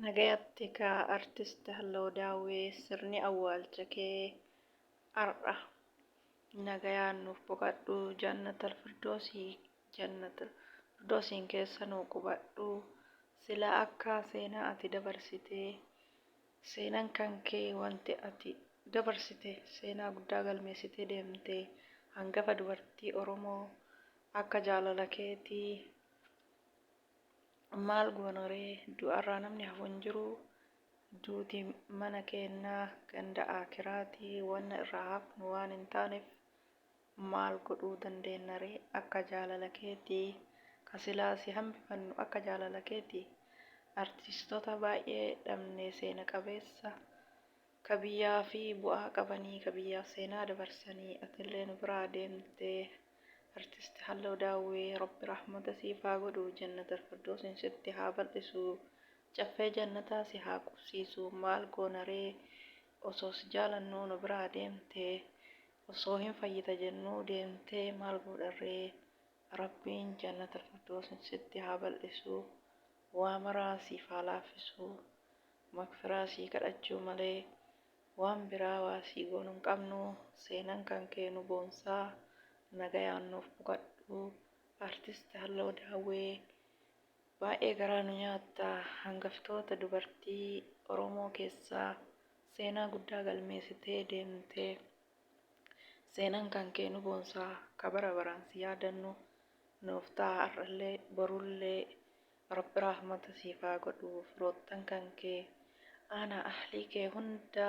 Nagayatti kaa Artist Halloo Daawwee sirni awwaalcha kee ar'a nagayaan nuuf boqadhu Jannatal Firdoosii Jannatal Firdoosiin keessa nuu qubadhu Sila akka seenaa ati dabarsitee seenan kan kee wanti ati dabarsite seenaa guddaa galmeessitee deemte hangafa dubartii Oromoo akka jaalala keetii Maal goona ree du'arraa namni hafu hin jiru duuti mana keenna ganda aakiraati wanna irraa hafnu waan hin taanef maal godhuu dandeenna ree akka jaalala keetii ka silaa si hambifannu akka jaalala keetii artiistota baay'ee dhabne seena qabeessa ka biyyaafi bu'aa qabanii ka biyyaaf seenaa dabarsanii atillee nu biraa deemte Artist Halloo Daawwee Rabbi Rahmata siif haa godhu Jannatal Firdoosin sitti haa bal'isu Caffee Jannataa si haa qubsiisu Maal goona ree osoo si jaalannuu nu biraa deemte Osoo hin fayyita jennuu deemtee maal godhan ree Rabbiin Jannatal Firdoosin sitti haa bal'isu Waa maraa siif haa laaffisu Magfiraa sii kadhachuu malee Waan biraa waa sii goonu hin qabnu seenan kan kee nu boonsaa nagayaan nuuf boqadhu Artist Halloo Daawwee baay'ee garaa nu nyaatta hangaftoota dubartii Oromoo keessaa seenaa guddaa galmeessitee deemte seenan kan kee nu boonsaa ka bara baraan si yaadannu nuuf ta'a har'allee borullee Rabbi rahmata siif haa godhu firoottan kan kee aanaa ahlii kee hunda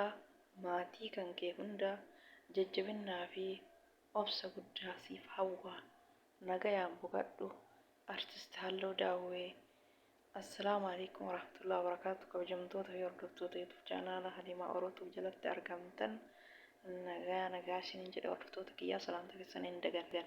maatii kan kee hunda jajjabinnaa fi obsa guddaa siif hawwa nagayaan boqadhu Artist Halloo Daawwee Assalaamu Aleykum Warahmatullahi Wabarakaatuh Kabajamtoota fi hordoftoota YouTube chaanaala Haliimaa Oro Tube jalatti argamtan nagaa nagaa isiniin jedha hordoftoota kiyyaa salaamta keessan hin daganne.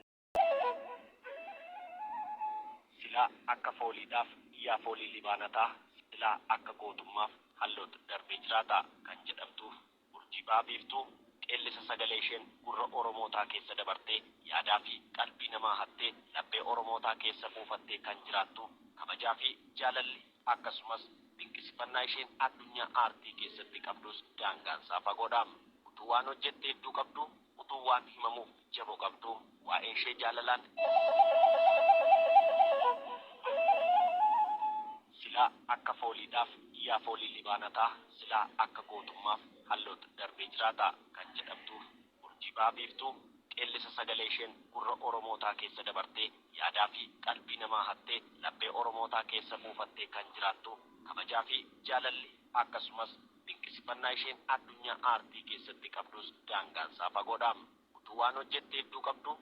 Silaa akka fooliidhaaf yaa foolii libaanataa silaa akka gootummaaf halloot darbee jiraata kan jedhamtu urjii baha biiftuu qeellisa sagalee isheen gurra Oromootaa keessa dabartee yaadaa fi qalbii namaa hattee laphee Oromootaa keessa buufattee kan jiraattu kabajaa fi jaalalli akkasumas dinqisifannaa isheen addunyaa aartii keessatti qabdus daangaansaa fagoodha. Utuu waan hojjette hedduu qabduu utuu waan himamuuf jaboo qabduu waa'een ishee jaalalaan Silaa akka fooliidhaaf yaa foolii libaanataa silaa akka gootummaaf halloot darbee jiraata kan jedhamtu urjii baha biiftuu qeellisa sagalee isheen gurra Oromootaa keessa dabartee yaadaa fi qalbii namaa hattee laphee Oromootaa keessa buufattee kan jiraattu kabajaa fi jaalalli akkasumas dinqisifannaa isheen addunyaa aartii keessatti qabdus daangaansaa fagoodha. Utuu waan hojjette hedduu qabduu